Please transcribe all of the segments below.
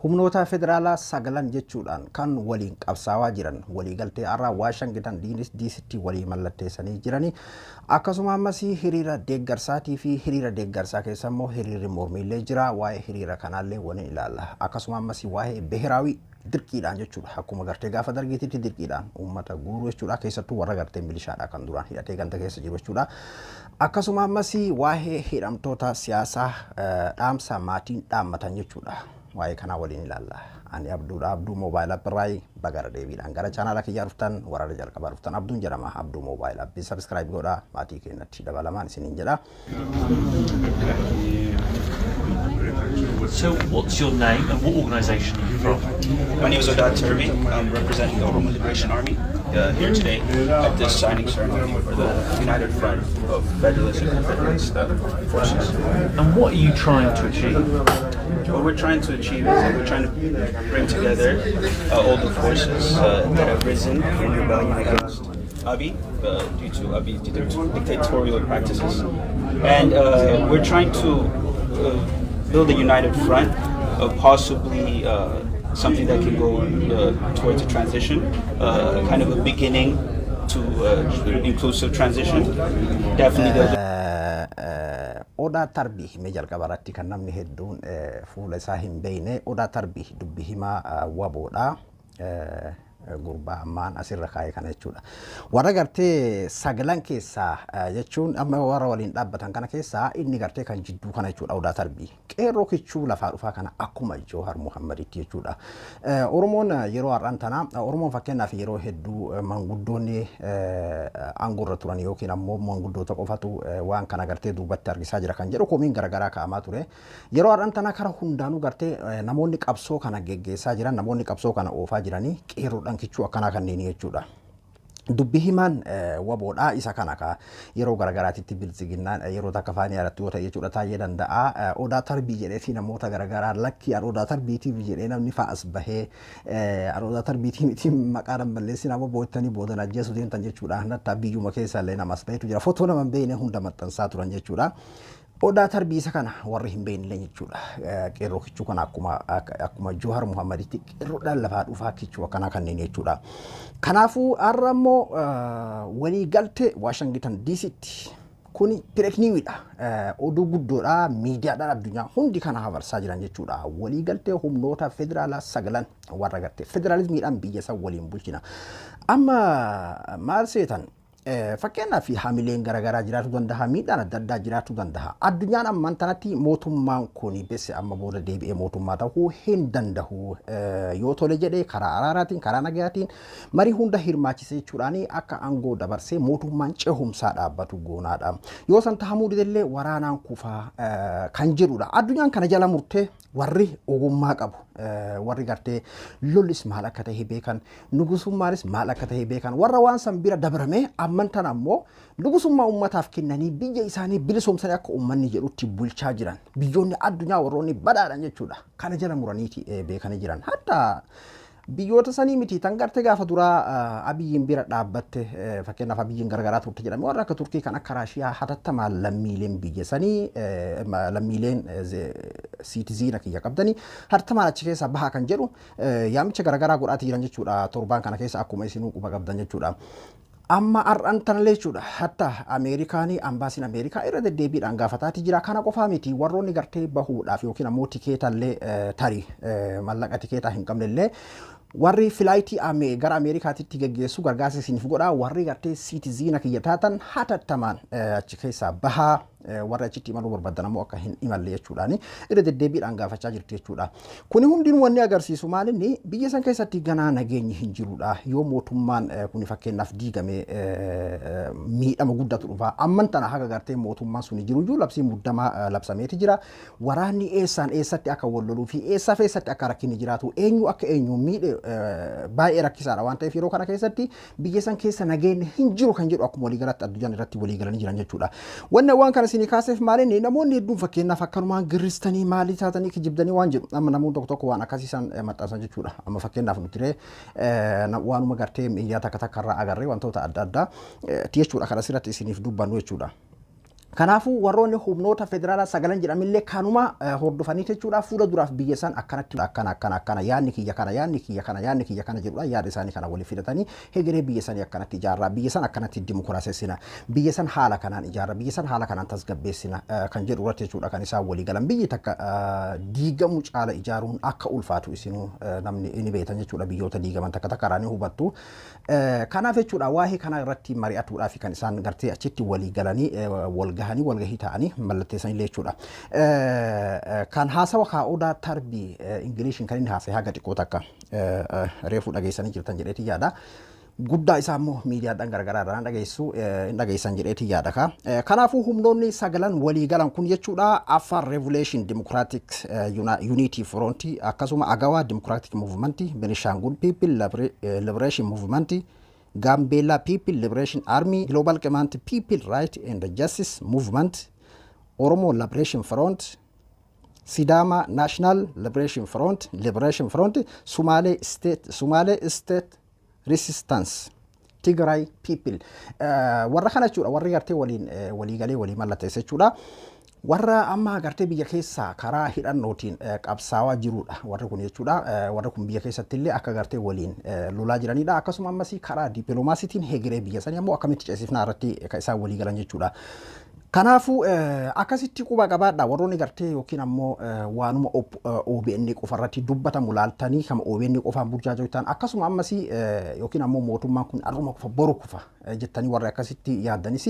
Humnoota federaalaa sagalan jechuudhaan kan waliin qabsaawaa jiran waliigaltee har'a Waashangitan DCtti walii mallatteessanii jiranii, akkasuma ammas hiriira deeggarsaatii fi hiriira deeggarsaa keessa immoo hiriirri mormiillee jira. Waa'ee hiriira kanaallee waliin ilaalla. Akkasuma ammas waa'ee ብሔራዊ dirqiidhaan jechuudha. Akkuma gartee gaafa dargiititti dirqiidhaan uummata guuruu jechuudha. Keessattuu warra gartee milishaadha kan duraan hidhatee ganda keessa jiru jechuudha. Akkasuma ammas waa'ee hidhamtoota siyaasaa dhaamsa maatiin dhaammatan jechuudha. Waa'ee kanaa waliin ilaalla. Ani Abduudha. Abduu Mobile App irraa bagara deebiidhaan gara chaanaala kiyyaa dhuftan, warra jalqabaa dhuftan, Abduun jedhama. Abduu Mobile App subscribe godhaa, maatii keenyatti dabalamaan isiniin jedha. So, what's your name and what organisation are you from? My name is Odaa Terbi. I'm representing the Oromo Liberation Army here today at this signing ceremony for the United Front of Federalist and Confederate forces. And what are you trying to achieve? What we're trying to achieve is that we're trying to bring together all the forces that have risen in rebellion against Abiy due to Abiy's dictatorial practices. And we're trying to build a united front of possibly something that can go towards a transition, kind of a beginning to inclusive transition. Definitely there'll Odaa Tarbii himee jalqaba irratti kan namni hedduun fuula isaa hin beekne, Odaa Tarbii dubbi himaa WBOdha. Gurbaa ammaan asirra kaa'e kana jechuudha. Warra gartee sagalan keessaa jechuun amma warra waliin dhaabbatan kana keessaa inni gartee kan jidduu kana jechuudha, Odaa Tarbii. Qeerroo kichuu lafaa dhufaa kana akkuma Joohar Muhammaditti jechuudha. Oromoon yeroo har'aan tana, Oromoon fakkeenyaaf yeroo hedduu manguddoonni aangoorra turan yookiin ammoo manguddoota qofatu waan kana gartee duubatti harkisaa jira kan jedhu komiin garaagaraa kaa'amaa ture. Yeroo har'aan tana kara hundaanuu gartee namoonni qabsoo kana geggeessaa jiran, namoonni qabsoo kana oofaa jiranii qeerroodhaan kichuu akkanaa kanneen jechuudha. Dubbi himaan WBOdhaa isa kana ka yeroo garagaraatitti biltsiginnaan yeroo takka faanii yaadatti yoo ta'e jechuudha taa'ee danda'a. Odaa Tarbii jedheeti namoota garagaraa lakki an Odaa Tarbiitiif jedhee namni fa'as bahee an Odaa Tarbiitii miti, maqaa balleessi nama boottanii boodan ajjeesu deemtan jechuudha. Nattaa biyyuma keessa illee namas baheetu jira. Footoo nama hin beekne hunda maxxansaa turan jechuudha. Odaa Tarbii isa kana warri hin beekne jechuudha. Qeerroo kichuu kana akkuma Joohar Muhammaditti qeerroodhaan lafaa dhufaa kichuu akkanaa kanneen jechuudha. Kanaafuu har'a immoo waliigaltee Waashangitan DCtti kuni breaking newsidha. Oduu guddoodha. Miidiyaadhaan addunyaa hundi kana hafarsaa jiran jechuudha. Waliigaltee humnoota federaalaa sagalan warra gartee federaalizimiidhaan biyya san waliin bulchina. Amma maal seetan? Fakkeenyaaf hamileen garaagaraa jiraachuu danda'a, miidhaan adda addaa jiraachuu danda'a. Addunyaan ammaan tanatti mootummaan kun besse amma booda deebi'ee mootummaa ta'uu hin danda'u. Yoo tole jedhee karaa araaraatiin, karaa nagayaatiin marii hunda hirmaachise jechuudhaan akka aangoo dabarsee mootummaan cehumsaa dhaabbatu goonaadha. Yoo san tahamuu didellee waraanaan kufaa kan jedhudha. Addunyaan kana jala murtee warri ogummaa qabu, warri gartee lollis maal akka ta'e beekan, nugusummaanis maal akka ta'e beekan, warra waan san bira dabrame, amman tana ammoo nugusummaa ummataaf kennanii biyya isaanii bilisoomsanii akka uummanni jedhutti bulchaa jiran biyyoonni addunyaa warroonni badhaadhan jechuudha. Kana jala muraniiti beekanii jiran. Hatta biyyoota sanii miti, tan gartee gaafa duraa Abiyyiin bira dhaabbatte, fakkeenyaaf Abiyyiin gargaraa turte jedhame, warra akka Turkii kan akka Raashiyaa hatattamaan lammiileen biyya sanii, lammiileen citizen kiyya qabdanii hatattamaan achi keessaa bahaa kan jedhu yaamicha garagaraa godhaati jiran jechuudha, torbaan kana keessa akkuma isinuu quba qabdan jechuudha. Amma har'an tanallee jechuudha, hatta Ameerikaanii, ambaasiin Ameerikaa irra deddeebiidhaan gaafataati jira. Kana qofaa miti, warroonni gartee bahuudhaaf yookiin ammoo tikeetallee tarii mallaqa tikeetaa hin qabnellee, warri flightii gara Ameerikaatitti geggeessu gargaarsa isiniif godha, warri gartee citizen kiyya taatan hatattamaan achi keessaa bahaa, warri achitti imaluu barbaadan ammoo akka hin imalle jechuudhaan irra deddeebiidhaan gaafachaa jirti jechuudha. Kuni hundinuu wanni agarsiisu maalinni biyya san keessatti ganaa nageenyi hin jirudha. Yoo mootummaan kuni fakkeenyaaf diigame miidhama guddaatu dhufa. Amman tana haga gartee mootummaan suni jiru iyyuu labsii muddamaa labsameeti jira. Waraanni eessaan eessatti akka wal loluu fi eessaaf eessatti akka rakkinni jiraatu, eenyu akka eenyu miidhe baay'ee rakkisaadha waan ta'eef, yeroo kana keessatti biyya san keessa nageenyi hin jiru kan jedhu akkuma waliigalatti addunyaan irratti waliigalanii jiran jechuudha. Wanni waan kana isinii kaaseef maalinni namoonni hedduun fakkeenyaaf akkanumaan girristanii maalii taatanii kijibdanii waan jedhu, amma namoonni tokko tokko waan akkasiisan maxxansan jechuudha. Amma fakkeenyaaf nuti waanuma gartee miidiyaa takka takka irraa agarree wantoota adda addaa jechuudha kan asirratti isiniif dubbannu jechuudha. Kanaafuu warroonni humnoota federaalaa sagalan jedhamillee kanuma hordofanii jechuudha, fuula duraaf biyya isaan akkanatti akkana akkana akkana, yaadni kiyya kana, yaadni kiyya kana, yaadni kiyya kana jedhudha. Yaada isaanii kana waliif fidatanii hegeree biyya isaanii akkanatti ijaarraa, biyya isaan akkanatti dimokiraasessina, biyya isaan haala kanaan ijaarra, biyya isaan haala kanaan tasgabbeessina kan jedhu irratti jechuudha kan isaan walii galan. Biyyi takka diigamuu caala ijaaruun akka ulfaatu isinuu namni ni beektan jechuudha, biyyoota diigaman takka takka irraa ni hubattu. Kanaaf jechuudha waa'ee kana irratti mari'atuudhaaf kan isaan gartee achitti walii galanii wal gahanii walgahii ta'anii mallatteessanillee jechuudha. Kan haasawa kaa Odaa Tarbii Ingiliishiin kan inni haasa'e haga xiqqoo takka reefuu dhageessanii jirtan jedheeti yaada. Guddaa isaa immoo miidiyaadhaan garagaraa irraa dhageessu hin dhageessan jedheeti yaada ka. Kanaafuu humnoonni sagalan walii galan kun jechuudha Afar Revolution Democratic Unity Front, akkasuma Agawa Democratic Movement, Benishangul People Liberation Movement, Gambela People Liberation Army, Global Command People Right and Justice Movement, Oromo Liberation Front, Sidama National Liberation Front, Somali State Resistance, Tigray People. Warra kana jechuudha warri gartee waliin walii galee walii mallatteessa jechuudha. Warra amma gartee biyya keessaa karaa hidhannootiin qabsaawaa jirudha warri kun jechuudha. Warri kun biyya keessatti illee akka gartee waliin lolaa jiranidha. Akkasuma ammas karaa dippiloomaasiitiin hegeree biyya sanii ammoo akkamitti ceesifnaa irratti kan isaan walii galan jechuudha. Kanaafuu akkasitti quba qabaadha. Warroonni gartee yookiin ammoo waanuma OBN qofa irratti dubbatamu laaltanii kama OBN qofaan burjaajoftan, akkasuma ammas yookiin ammoo mootummaan kun har'uma kufa, boru kufa jettanii warri akkasitti yaaddanis,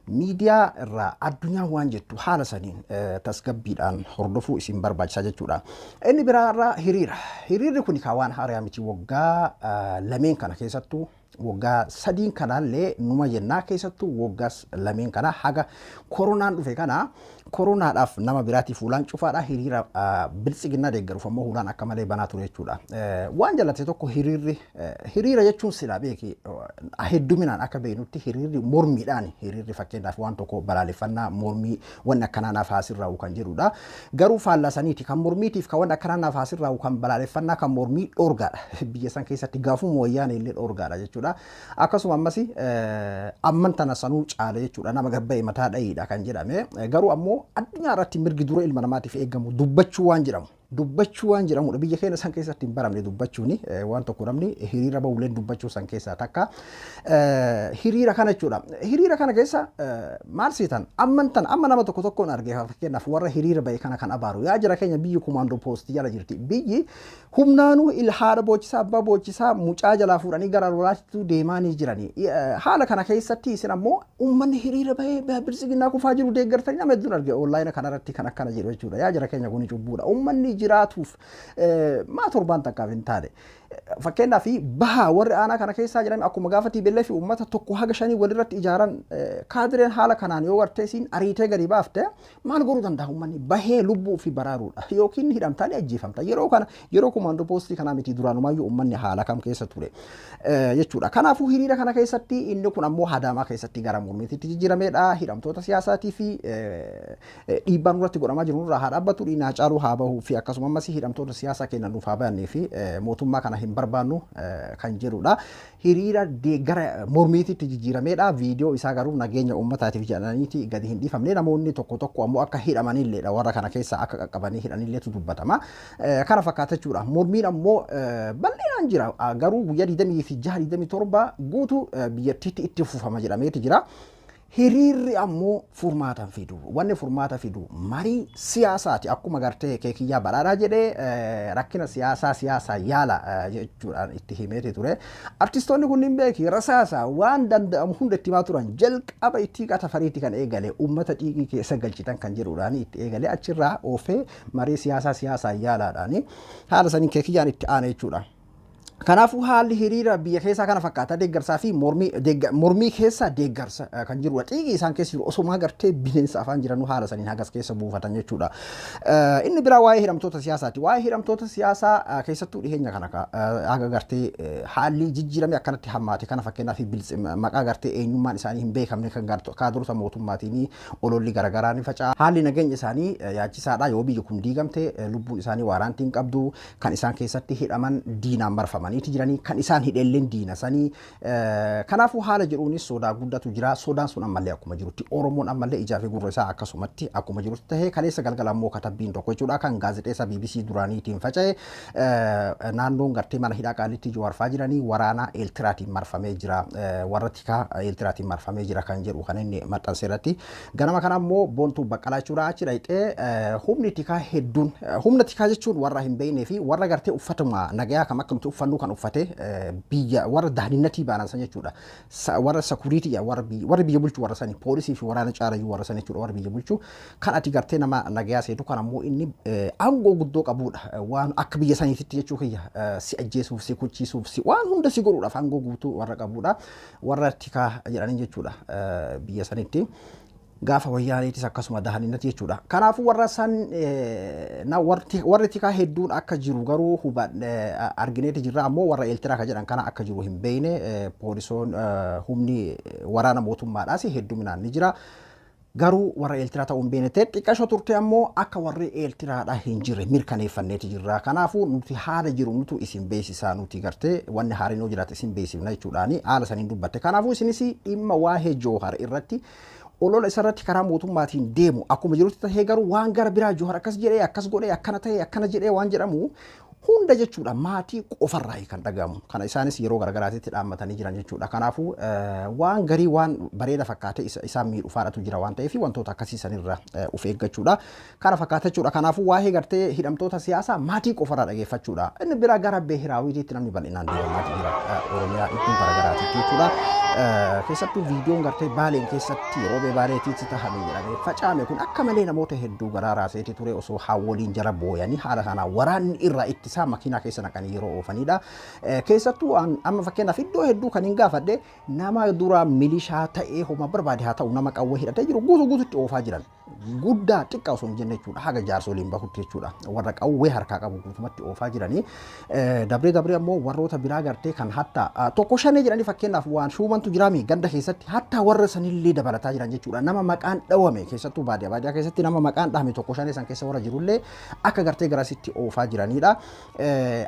miidiyaa irraa addunyaa waan jettu haala saniin tasgabbiidhaan hordofuu isin barbaachisa jechuudha. Inni biraa irraa hiriira. Hiriirri kun kaa waan haaraa miti. Waggaa lameen kana keessattuu, waggaa sadiin kanallee numa jennaa, keessattuu waggaa lameen kana haga koronaan dhufe kana, koronaadhaaf nama biraatiif hulaan cufaadha, hiriira biltsiginnaa deeggaruuf ammoo hulaan akka malee banaa ture jechuudha. Waan jallate tokko hiriirri, hiriira jechuun silaa beeki hedduminaan akka beeknutti hiriirri mormiidhaan, hiriirri fakkeenyaaf waan tokko balaaleffannaa, mormii, wanni akkanaa naaf haasirraa'u kan jedhudha. Garuu faallaa saniiti, kan mormiitiif kan wanni akkanaa naaf haasirraa'u, kan balaaleffannaa, kan mormii dhoorgaadha. Biyya san keessatti gaafuma wayyaane illee dhoorgaadha jechuudha. Akkasuma ammas amman tana sanuu caala jechuudha, nama gabba'e mataa dhahiidha kan jedhame. Garuu ammoo addunyaa irratti mirgi dura ilma namaatiif eegamu dubbachuu waan jedhamu. Dubbachuu waan jedhamudha. Biyya keenya san keessatti hin baramne dubbachuuni waan tokko, namni hiriira bahuleen dubbachuu san keessaa takka. Hiriira kana jechuudha. Hiriira kana keessa maal seetan amman tan amma nama tokko tokkoon arge, fakkeenyaaf warra hiriira bahe kana kan abaaru. Yaa jira keenya, biyyi kumaandoo poostii jala jirti. Biyyi humnaanuu haadha boochisaa, abbaa boochisaa, mucaa jalaa fuudhanii gara lolaatti deemaa ni jirani. Haala kana keessatti isin ammoo uummanni hiriira bahee biltsiginnaa kufaa jiru deeggartanii nama hedduun arge onlaayina kanarratti kan akkana jedhu jechuudha. Yaa jira keenya, kuni cubbuudha. Uummanni jiraatuuf maa torbaan takkaaf hin taane. Fakkeenyaaf bahaa warri aanaa kana keessaa jiran akkuma gaafa TPLF fi uummata tokko haga shanii walirratti ijaaran, kaadireen haala kanaan yoo gartee isiin ariitee gadi baafte maal godhuu danda'a? Uummanni bahee lubbuu fi baraaruudha yookiin hidhamtaanii ajjeefamta. Yeroo kana yeroo kumaandoo poostii kanaa miti, duraanumayyuu uummanni haala kam keessa ture jechuudha. Kanaafuu hiriira kana keessatti inni kun ammoo Adaamaa keessatti gara mormiitti jijjiirameedha. Hidhamtoota siyaasaatii fi dhiibbaan irratti godhamaa jiru irraa haa dhaabbatu, dhiinaa caaluu haa bahuu fi akkasuma ammas hidhamtoota siyaasaa keenya nuuf haa bayanii fi mootummaa kana hin barbaannu kan jedhudha. Hiriira gara mormiititti jijjiirameedha. Viidiyoo isaa garuu nageenya uummataatiif jedhaniiti gadi hin dhiifamne. Namoonni tokko tokko ammoo akka hidhamanilleedha, warra kana keessa akka qaqqabanii hidhanilleetu dubbatama. Kana fakkaata jechuudha. Mormiin ammoo bal'inaan jira. Garuu guyyaa 26, 27 guutuu biyyattiitti itti fufama jedhameeti jira. Hiriirri ammoo furmaata fidu. Wanni furmaata fidu marii siyaasaati. Akkuma gartee Keekiyyaa Badhaadhaa jedhee, rakkina siyaasaa siyaasaa yaala jechuudhaan itti himeeti ture. Artistoonni kunniin beeki rasaasa waan danda'amu hunda itti himaa turan. Jalqaba itti qatafariitti kan eegale, uummata dhiigii keessa galchitan kan jedhuudhaan itti eegale, achirraa oofee marii siyaasaa siyaasaa yaalaadhaani haala saniin Keekiyyaan itti aane jechuudha. Kanaafuu haalli hiriira biyya keessaa kana fakkaata, deeggarsaa fi mormii keessa deeggarsa kan jirudha. Xiiqii isaan keessa jiru osuma gartee bineensa afaan jiranuu haala saniin hagas keessa buufatan jechuudha. Inni biraa waa'ee hidhamtoota siyaasaati. Waa'ee hidhamtoota siyaasaa keessattuu dhiheenya kana haga gartee haalli jijjiirame akkanatti hammaate kana, fakkeenyaaf maqaa gartee eenyummaan isaanii hin beekamne kan kaadurota mootummaatiin ololli garaagaraa ni faca'a. Haalli nageenya isaanii yaachisaadha. Yoo biyyi kun diigamte lubbuun isaanii waaraantii hin qabdu, kan isaan keessatti hidhaman diinaan marfamanii hidhamaniiti jiranii, kan isaan hidheelleen diina sanii. Kanaafuu haala jedhuunis sodaa guddatu jira. Sodaan sun ammallee akkuma jirutti, Oromoon ammallee ijaa fi gurra isaa akkasumatti akkuma jirutti tahee, kaleessa galgala ammoo katabbiin tokko jechuudha kan gaazexeessa BBC duraaniitiin faca'e, naannoon gartee mana hidhaa Qaalitti Jawaarfaa jiranii waraana Eeltiraatiin marfamee jira, warra tikaa Eeltiraatiin marfamee jira kan jedhu kan inni maxxanse irratti. Ganama kana ammoo Boontuu Baqqalaa jechuudha achi dhaqxee, humni tikaa hedduun, humna tikaa jechuun warra hin beeknee fi warra gartee uffatuma nagayaa kam akka nuti uffannu kan uffate, biyya warra daadinnatii baanan san jechuudha. Warra security, warra biyya bulchu, warra sani poolisii fi waraana caalayyuu warra sani jechuudha, warra biyya bulchu kan ati gartee nama nagayaa seetu kan ammoo inni aangoo guddoo qabudha. Waan akka biyya saniititti jechuu kiyya, si ajjeesuuf, si kuchisuuf, si waan hunda si godhuudhaaf aangoo guutuu warra qabudha. Warra tikaa jedhanii jechuudha biyya sanitti. Gaafa Wayyaaneetis akkasuma dahaninnati jechuudha. Kanaafuu warra san warri tikaa hedduun akka jiru garuu argineeti jirra. Ammoo warra Eeltiraa kan jedhan kana akka jiru hin beekne. Poolisoon, humni waraana mootummaadhaas hedduminaan ni jira. Garuu warra Eeltiraa ta'uu hin beekne. Ta'e xiqqasho turte ammoo akka warri Eeltiraadha hin jirre mirkaneeffanneeti jirra. Kanaafuu nuti haala jiru nutu isin beeksisaa, nuti gartee wanni haariin yoo jiraate isin beeksifna jechuudhaani haala saniin dubbatte. Kanaafuu isinis dhimma waa'ee Joohar irratti olola isarratti karaa mootummaatiin deemu akkuma jirutti tahee, garuu waan gara biraa Joohar akkas jedhee, akkas godhee, akkana ta'e, akkana jedhee waan jedhamu hunda jechuudha maatii qofarraa kan dhagahamu. Kana isaanis yeroo garagaraatitti dhaammatanii jiran jechuudha. Kanaafuu waan garii waan bareeda fakkaate isaan miidhu faadhatu jira waan ta'eef, wantoota akkasii sanirra of eeggachuudha. Kana fakkaata jechuudha. Kanaafuu waa'ee gartee hidhamtoota siyaasaa maatii qofarraa dhageeffachuudha. Inni biraa gara beehiraawiitiitti namni bal'inaan deemamaa jira. Oromiyaa iddoo garagaraatitti jechuudha. Keessattuu viidiyoon gartee Baaleen keessatti Roobee Baaleetiitti tahame jedhamee facaame kun akka malee namoota hedduu garaa raaseeti ture, osoo haawwoliin jala booyanii haala kanaan waraanni irraa ittisaa makiinaa keessa naqanii yeroo oofanidha. Keessattuu amma fakkeenyaaf iddoo hedduu kan hin gaafadhe, nama dura milishaa ta'ee homa barbaade haa ta'u, nama qawwee hidhatee jiru guutuu guututti oofaa jiran. Guddaa xiqqaa osoo hin jenne jechuudha, haga jaarsoliin bahutti jechuudha, warra qawwee harkaa qabu guutumatti oofaa jiranii. Dabree dabree ammoo warroota biraa gartee kan hatta tokko shanee jedhanii, fakkeenyaaf waan shuumantu jiraami ganda keessatti, hatta warra sanillee dabalataa jiran jechuudha. Nama maqaan dhawame, keessattuu baadiyyaa baadiyyaa keessatti nama maqaan dhahame tokko shanee san keessa warra jirullee akka gartee garasitti oofaa jiranidha.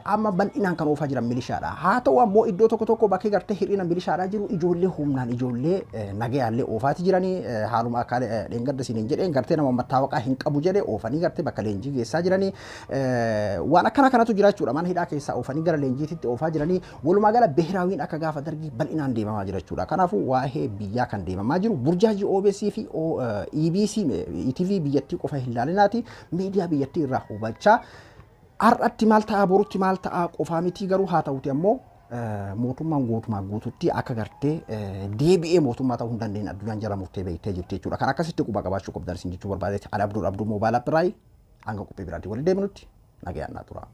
Amma bal'inaan kan oofaa jiran milishaadha. Haa ta'u ammoo iddoo tokko tokko bakkee gartee hir'ina milishaadhaa jiru ijoollee humnaan ijoollee nagayaallee oofaati jiranii, haaluma akka dheengadda isiniin jedheen gartee nama mattaawaqaa hin qabu jedhee oofanii gartee bakka leenjii geessaa jiranii, waan akkana kanatu jira jechuudha. Mana hidhaa keessaa oofanii gara leenjiititti oofaa jiranii. Walumaa gala beheraawiin akka gaafa Dargii bal'inaan deemamaa jira jechuudha. Kanaafuu waa'ee biyyaa kan deemamaa jiru burjaajii OBS fi EBC, ETV biyyattii qofa hin laalinaati, miidiyaa biyyattii irraa hubachaa, har'atti maal ta'a, borutti maal ta'a qofaa miti. Garuu haa ta'uti ammoo mootummaan guutumaa guututti akka gartee deebi'ee mootummaa ta'uu hin dandeenye addunyaan jala murtee beektee jirti jechuudha. Kan akkasitti quba qabaachuu qabdan isin jechuu barbaadeeti. Ani Abdul Abduu Moobaayil Appiraayi, hanga qophii biraatti waliin deebinutti nagayaan naa tura.